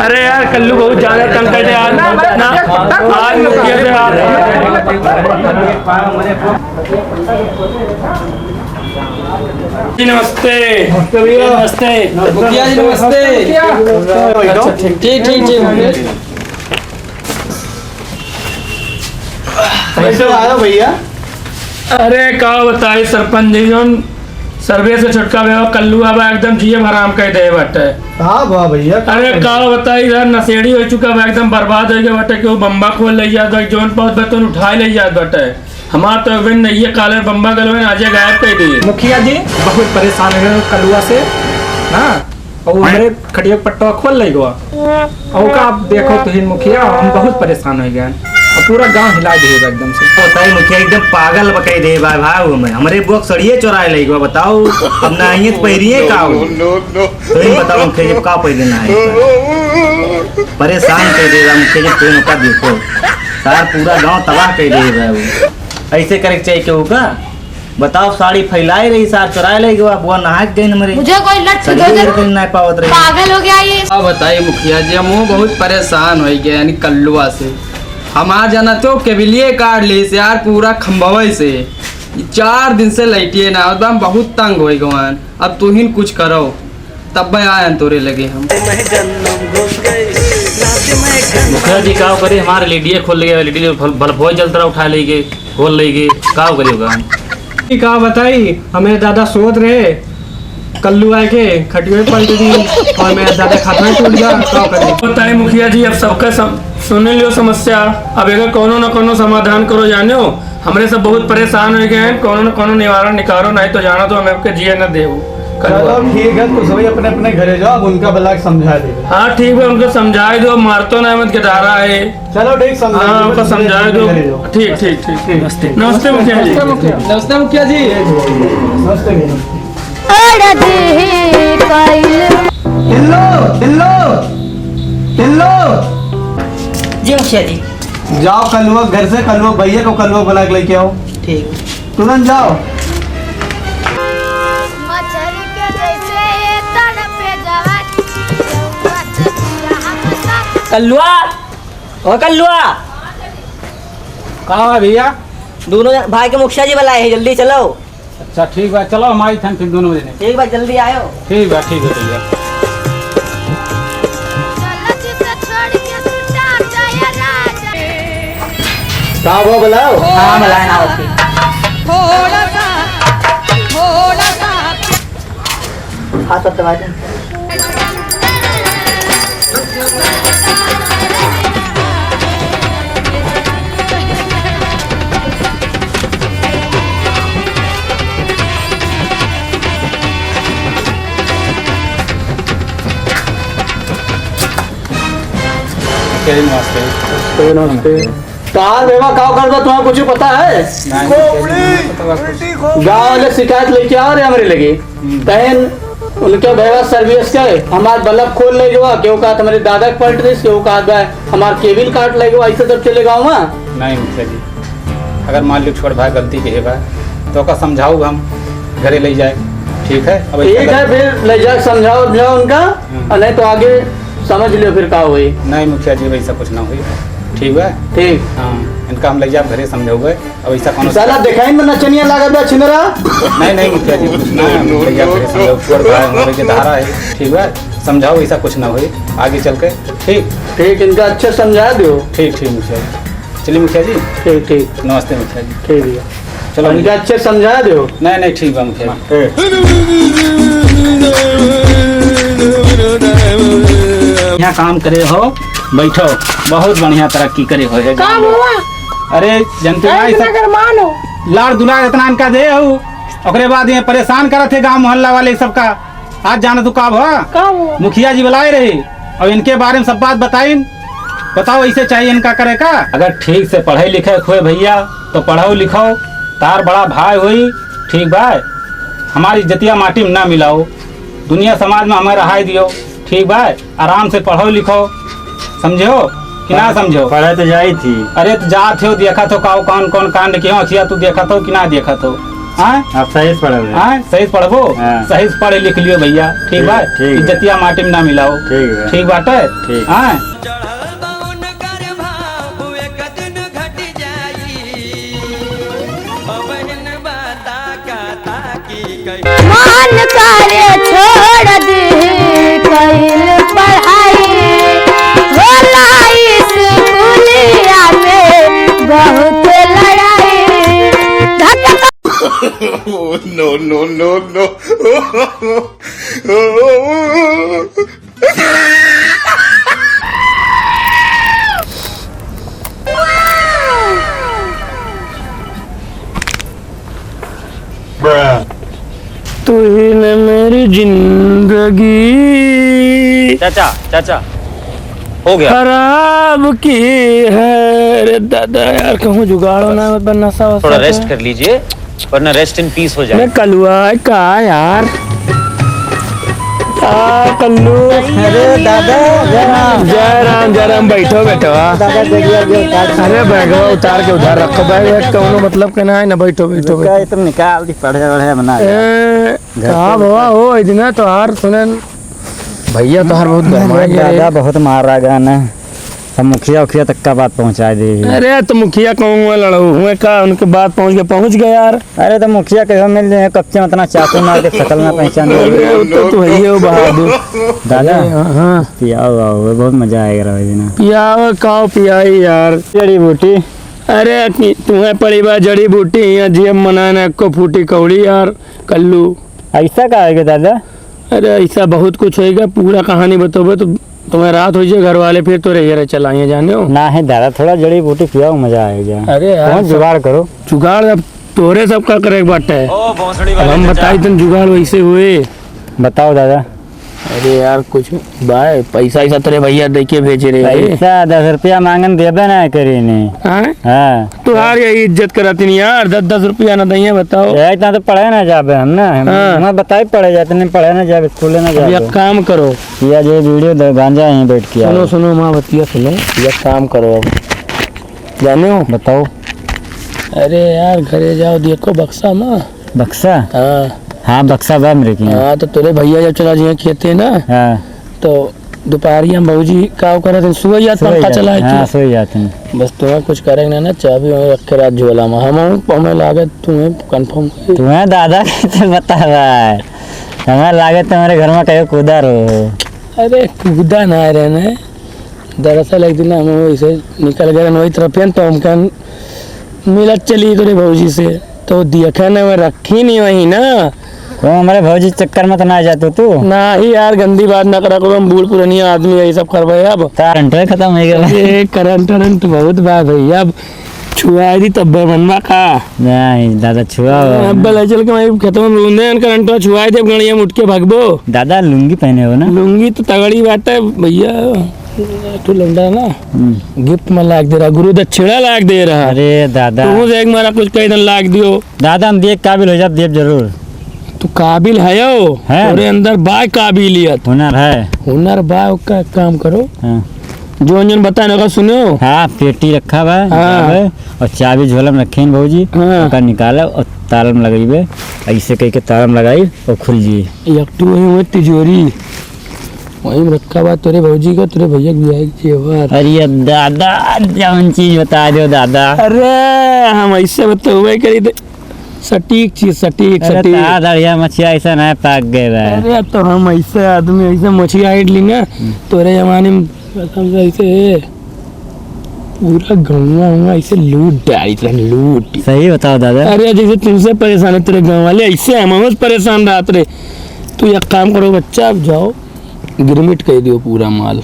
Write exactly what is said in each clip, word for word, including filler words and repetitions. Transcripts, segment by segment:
अरे यार, कल्लू बहुत ज्यादा तंग कर दे यार। ना, आज मुखिया से यार। जी, नमस्ते। नमस्ते भैया। नमस्ते। मुखिया जी, नमस्ते। अच्छा, ठीक, ठीक, ठीक, ठीक। कैसे आयो भैया? अरे, का बताई सरपंच जी, जौन सर्वे से छुटका भैया, कल्लुआ बा एकदम जियब हराम कर दे बाटे। का बा भैया? अरे, का बताई, इधर नशेड़ी हो चुका बा, एकदम बर्बाद हो गया बाटे। केहू बम्बा खोल ले जात बा, जौन पावत बा, तौन उठाए ले जात बाटे। हमार तो अबे नहीं है, काले बम्बा गलवे ने आजे गायब कर दिए। मुखिया जी, बहुत परेशान हो गए कलुआ से ना, और हमरे खटिया के पट्टवा खोल ले गवा। और का आप देखो तुहिन मुखिया, हम बहुत परेशान हो गए और पूरा गांव हिला दिए बा एकदम से। बताई मुखिया, एकदम पागल बकाई दे बा भाई, हमें हमरे बुआ के सड़िए चोराए ले गवा। बताओ, अब ना आइए तो पहिरिए का हो? तुम बताओ मुखिया जी, का पहले ना है? परेशान कर दे बा मुखिया जी, तुम का देखो, सार पूरा गांव तबाह कर दे बा वो। ऐसे करे के चाहिए केहू का? बताओ, साड़ी फैलाए रही, सार चुराए ले गवा, बुआ नहा के गई हमरे। मुझे कोई लठ सही दे दे। नहीं पावत रही। पागल हो गया ये। अब बताइए मुखिया जी, हम वो बहुत परेशान हो गए, यानी कल्लुआ से। हमार जाना तो केबिलिए काट ली से यार, पूरा खंभवे से। चार दिन से लैटिए ना, अब हम बहुत तंग हो गए। अब तू ही कुछ करो, तब मैं आयन तोरे लगे हम। मुखिया जी, का करे, हमारे लेडिये खोल ले गए, लेडिये भल-, भलफोई जल तरह उठा ले गए, खोल ले गए, का करे होगा हम? ई का बताई, हमें दादा सोत रहे, कल्लू आए के खटिया पलट दी और मैं दादा खाता टूट गया, का करे? बताई मुखिया जी, अब सबका सब सुन लियो समस्या, अब एकर कोनो न कोनो समाधान करो जानियो। हमरे सब बहुत परेशान हो गए हैं, कोनो न कोनो निवारण निकालो, नहीं तो जाना तो हमें आपके जिए न देहु। चलो ठीक है, तो सभी अपने अपने घरे जाओ, अब उनका भला समझा दे। हाँ ठीक है, उनको समझाए दो, मारतो ना मत के धारा है। चलो ठीक, समझा हाँ, दो, उनको समझाए दो। घरे जाओ। ठीक, ठीक, ठीक, ठीक। नमस्ते। नमस्ते मुखिया जी। नमस्ते मुखिया जी। नमस्ते भैया। अरे दे कइल। टिल्लो, टिल्लो, टिल्लो। जी मुखिया जी। जाओ कलुआ घर से, कलुआ भैया को, कलुआ बुला के लेके आओ। ठीक। तुरंत जाओ। मछरी के जैसे ये तड़पे जवानी। कल्लुआ, ओ कल्लुआ। का है भैया? दोनों जन, भाई के मुखिया जी बुलाए हैं, जल्दी चलो। अच्छा ठीक बा, चलो हम आई थन फिर दोनों जने। ठीक बा, जल्दी आयो। ठीक बा, ठीक बा भैया। का हुआ बुलाओ? हाँ, बुलाए ना होती। हाँ, सब दबा दे। नमस्ते। नमस्ते। तार बेवा का कर दो, तुम्हें कुछ पता है? नहीं, गाँव वाले शिकायत लेके आ रहे हमरे लगे। हम्म। तहन उनके भैया सर्विस के हमार बल्ब खोल ले गवा, केहू कहत हमरे दादा के पलट दिस, केहू कहत बा हमार केबिल काट ले गवा, ऐसे सब चले गाँव में। नहीं मुखिया जी, अगर मान लो छोट भाई गलती के बा, तो ओका समझाऊ हम, घरे ले जाए, ठीक है? अब ऐसा ठीक है, गलती फिर ले जाए, समझाओ, समझाओ उनका, हम्म। और नहीं तो आगे समझ लियो फिर का होई। नहीं मुखिया जी, वैसा कुछ ना होई, ठीक बा? ठीक। हाँ, इनका हम ले जाए घरे समझाऊ है। अब ऐसा कौनो साला दिखाई में नचनिया लागत बा छिनरा। नहीं, नहीं, मुखिया जी, कुछ ना है। भैया, भैया, सब लोग छोड़ रहा है, हमारे के धारा है, ठीक बा? समझाओ, ऐसा कुछ ना होई, आगे चल के, ठीक? ठीक, इनका अच्छे समझा दो। ठीक, ठीक, मुखिया जी। चलिए, मुखिया जी। ठीक, ठीक। नमस्ते, मुखिया जी। ठीक भैया। चलो, इनका भैया। अच्छे समझा दो। नहीं, नहीं, ठीक बा, मुखिया जी। यहाँ काम करे हो, बैठो, बहुत बढ़िया तरक्की करे हो, हे का गाँव में। हुआ? अरे, जनते काहे भाई इतना सब गरमान हो? लाड़ दुलार इतना इनका दे हो, ओकरे बाद ये परेशान करत है गांव मोहल्ला वाले सबका। आज जाना तू का भा? का हुआ? मुखिया जी बुलाए रहे, अब इनके बारे में सब बात बताइन। बताओ, ऐसे चाहिए इनका करे का? अगर ठीक से पढ़े लिखे हुए भैया, तो पढ़ो लिखो, तार बड़ा भाई होई, ठीक बा, हमारी इज्जतिया माटी में ना मिलाओ, दुनिया समाज में हमें रहाई दियो, ठीक बा। आराम से पढ़ो लिखो, समझो कि ना समझो? पढ़े तो जाई थी। अरे तो जात हो, देखत हो का, कौन कौन कांड कियो, अखिया तू देखत हो कि ना देखत हो? हाँ? आप सही से पढ़ब। हाँ, सही से पढ़बो? हाँ। सही से पढ़ लिख लियो भैया, ठीक बा? ठीक बा। इज्जतिया माटी में ना मिलाओ। ठीक बा। ठीक बाटे? ठीक। हाँ। मन करे छोड़ दी कइल पढ़ाई, होला स्कूलिया में बहुत लड़ाई। धक Oh, no, no, no, no. तू ही न मेरी जिंदगी। चाचा, चाचा, हो गया। खराब की है। अरे दादा यार, कहूँ जुगाड़ ना हो, बस नशा वशा थोड़ा पे। Rest कर लीजिए, वरना rest in peace हो जाए। मैं कलुआ है का यार? आ, कल्लू। अरे दादा, जय राम। जय राम, जय राम, बैठो, बैठो, हाँ। दादा, बैग उतार। अरे, बैगवा उतार के उधर रखो, बैग, बैग कौनो मतलब के ना है ना, बैठो, बैठो, रुका, बैठो। ये तो निकाल दी, पढ़े वढ़े बना। ए, घर का पे बाबा हो, इतना तो हार सुनन। भैया तोहार बहुत गरमाई है। दादा बहुत मारा गाना। अब मुखिया उखिया तक का बात पहुँचा दे। अरे तो मुखिया कहूँ हुआ लड़ो हुए का, उनके बात पहुँच गए, पहुँच गए यार। अरे तो मुखिया कहो मिल जाए, कब से उतना चाकू मार के शकल ना पहचान दे। अरे वो तो तू है ही हो बहादुर। दादा, अरे हाँ, हाँ। पियाओ आओ, बहुत मजा आएगा रहो जी ना। पियाओ खाओ पियाई यार। जड़ी बूटी। अरे कि तुम्हें पड़ी बा जड़ी बूटी, यहाँ जियम मना ना को फूटी कौड़ी यार, कल्लू। ऐसा का है दादा? अरे, ऐसा बहुत कुछ होएगा, पूरा कहानी बतोबे तो तुम्हें रात हो जाए, घर वाले फिर तो रहिए रहे चलाइए जाने हो। ना है दादा, थोड़ा जड़ी बूटी पियाओ, मजा आएगा। अरे यार, कौन सब जुगाड़ करो। जुगाड़ अब तोरे सब का करे के बाटे। ओ, भोसड़ी अब वाले हम चाचा। बताई तुम जुगाड़ वैसे हुए। बताओ दादा। अरे यार, कुछ भाई, पैसा ऐसा तेरे भैया दे के भेजे रहे। पैसा दस रुपया मांगन देबे ना करी ने। हाँ? हाँ। तुहार यही इज्जत करत नहीं यार, दस दस रुपया ना दइए, बताओ। यही इतना तो पढ़े ना जाबे हम ना, हम, हाँ। हमें बताई पढ़े जाते नहीं, पढ़े ना जाबे, स्कूले ना अब जाबे। एक काम करो। या जो वीडियो दे, गांजा यहीं बैठ के सुनो, आओ। सुनो, माँ बतिया सुनो, एक काम करो अब, जाने हो? बताओ। अरे यार, घरे जाओ, देखो बक्सा माँ। बक्सा? हाँ। हाँ, बक्सा बा मेरे की। हाँ, तो तोरे भैया जब चला जिया खेते ना, हाँ। तो दोपहरिया में भौजी का करत हैं, सोई जात सोई पंखा जात, चला के। हाँ, सोई जात हैं। बस तुम्हें कुछ करे ना, ना, चाबी वहीं रख के रात झोला में। हम, हमें लागत तुम्हें confirm है। तुम्हें दादा कैसे बतावा है? हमें लागत तुम्हारे घर में कहीं कूदा रहो। अरे, कूदा ना रहने। दरअसल एक दिन हम वैसे निकल गए वही तरफ, तो हमका मिलत चली तोरे भौजी से, तो देखा ना, मैं रखी नहीं वही ना। तो हमारे भौजी चक्कर में तो ना जातो तू। ना ही यार, गंदी बात ना करा करो, हम बूढ़ पुरानी आदमी है, ये सब करबे अब। करंट है खत्म हो गया। ये करंट, करंट बहुत बात है अब। छुआ दी तब बनवा का। नहीं दादा, छुआ हो। अब भले चल के मैं खेतवा में बूंदे हैं, करंटवा छुआ दे, अब गणिया में उठ के भागबो। दादा, लुंगी पहने हो ना? लुंगी तो तगड़ी बात है भैया। तू लंडा ना, हम्म। Gift में लाग दे रहा, गुरु दक्षिणा लाग दे रहा। अरे दादा। तू से एक मारा कुछ कही दन लाग दियो। दादा, हम देख काबिल हो जाब, देब जरूर। तू काबिल है हो? है। तोरे अंदर बा काबिलियत। हुनर है। हुनर बा, ओका काम करो। हाँ। जोन जोन बताए ना, ओका सुनो। हाँ, पेटी रखा बा, हाँ। जाबे, और चाबी झोला में रखे हैं भौजी, हाँ। ओका निकालब और ताला में लगइबे, ऐसे कह के ताला में लगाई और खुल जी। एक ठो वही हुए तिजोरी, वही में रखा बा तोरे भौजी का, तोरे भैया के बियाह के जेवर। अरे दादा, जौन चीज बता दो दादा। अरे हम ऐसे बतौबे करी थे। सटीक चीज, सटीक, अरे सटीक। तार दड़िया मछिया ऐसा नहीं पाक गए बा। अरे तो हम ऐसे आदमी, ऐसे मछिया हाइट ली ना, हम्म। तोरे जमाने में कसम से ऐसे है, पूरा गौवा हुआ ऐसे लूट डाली तरह लूट। सही बताओ दादा। अरे जैसे तुमसे परेशान है तेरे गाँव वाले, ऐसे हम हमसे परेशान रहत रहे। तू एक काम करो बच्चा, अब जाओ गिरमिट कर दियो पूरा माल।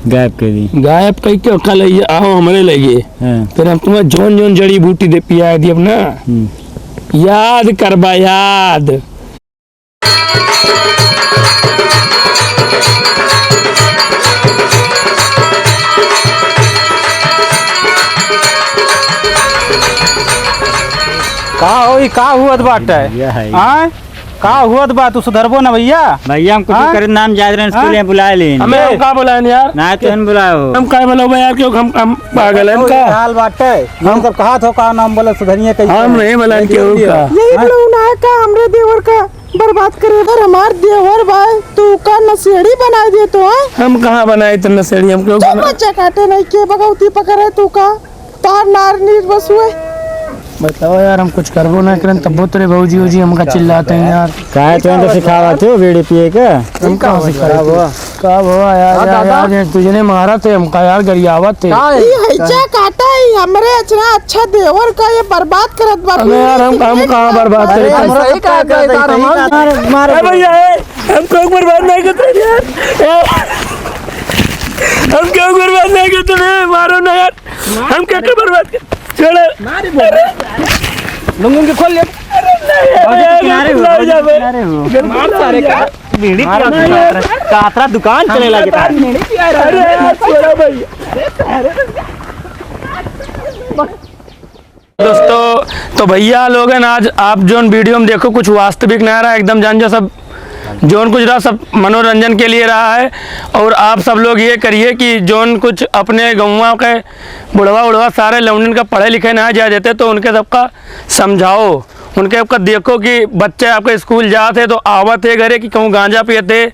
गायब कर दी। गायब कह के कल ये आओ हमरे लगे। हाँ। फिर हम तुम्हें जौन जौन जड़ी बूटी दे पिया दिए अपना। हम्म। याद करबा याद। का होई, का हुअत बाटे? यह है। आय? का हुआ त बा, तू सुधरबो ना भैया? भैया, हम कुछ हाँ? करे नाम जात रहे, स्कूल हाँ? में बुलाए लेन। हमें हम का बुलाएन यार? ना तो हम बुलाओ। हम का बुलाओ यार, क्यों हम, हम पागल हैं तो का? ये हाल बाटे, हम सब कहा थो का नाम बोले सुधरिए कहीं हम से। नहीं बुलाएन ये क्यों ये का? यही हाँ? बोला उन्हें का हमरे देवर का बर्बाद करे बर हमार देवर भाई, तू का नशेड़ी बनाए दे तो, हाँ? हम कहाँ बनाए तो नशेड़ी, हम क्यों चुप बना- बच्चा काटे नहीं के बगौती पकड़े तू का, तार नार नीर बस हुए। बताओ यार, हम कुछ करबो ना करन, तब्बो तेरे भौजी वौजी हमका चिल्लाते हैं यार। काहे तो इनको सिखावा थे बीड़ी पिए के? हम कहाँ सिखाए थे? का भवा यार, हाँ, यार, दादा। यार, ये तुझने मारा थे हमका यार, गरियावत थे। का है? ई हैजा काटा ही हमरे इतना अच्छा देवर का ये बर्बाद करत बा। अबे यार, हम, हम कहाँ बर्बाद अरे, करे थे? हम सही कहा, सही कहा, हम मार, मार। ए भैया, ए, हमको एक बर्बाद नहीं करते यार। ए, हम क्यों बर्बाद नहीं करते रे? मारो ना यार, हम क्या क्या बर्बाद कर, छोड़ो। मारे बोल। अरे। लुंगी उंगी खोल ले। अरे नहीं, बाबू, अरे, किनारे हो, लाई बाबू, जा बे। किनारे हो। मार सारे का। बीड़ी मार पिया ना यार। कातरा दुकान चले लगे था। अरे यार, छोड़ा भाई। दोस्तों, तो भैया लोगन, आज आप जोन वीडियो में देखो, कुछ वास्तविक ना रहा, एकदम जान जो सब जोन कुछ रहा, सब मनोरंजन के लिए रहा है। और आप सब लोग ये करिए कि जोन कुछ अपने गौवा के बुढ़वा उढ़वा सारे लौंडन का पढ़े लिखे ना जा देते, तो उनके सबका समझाओ, उनके सबका देखो कि बच्चे आपके स्कूल जाते तो आवत है घरे कि कहूँ गांजा पियते,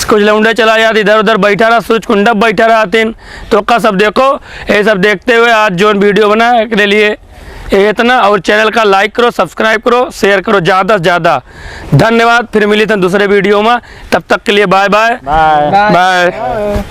कुछ लौंडे चला जाते इधर उधर बैठा रहा, सूरज कुंडा बैठा रहते, तो का सब देखो। ये सब देखते हुए आज जोन वीडियो बना एकरे लिए ये इतना, और चैनल का लाइक करो, सब्सक्राइब करो, शेयर करो ज़्यादा से ज़्यादा। धन्यवाद, फिर मिली थे दूसरे वीडियो में, तब तक के लिए बाय बाय। बाय। बाय।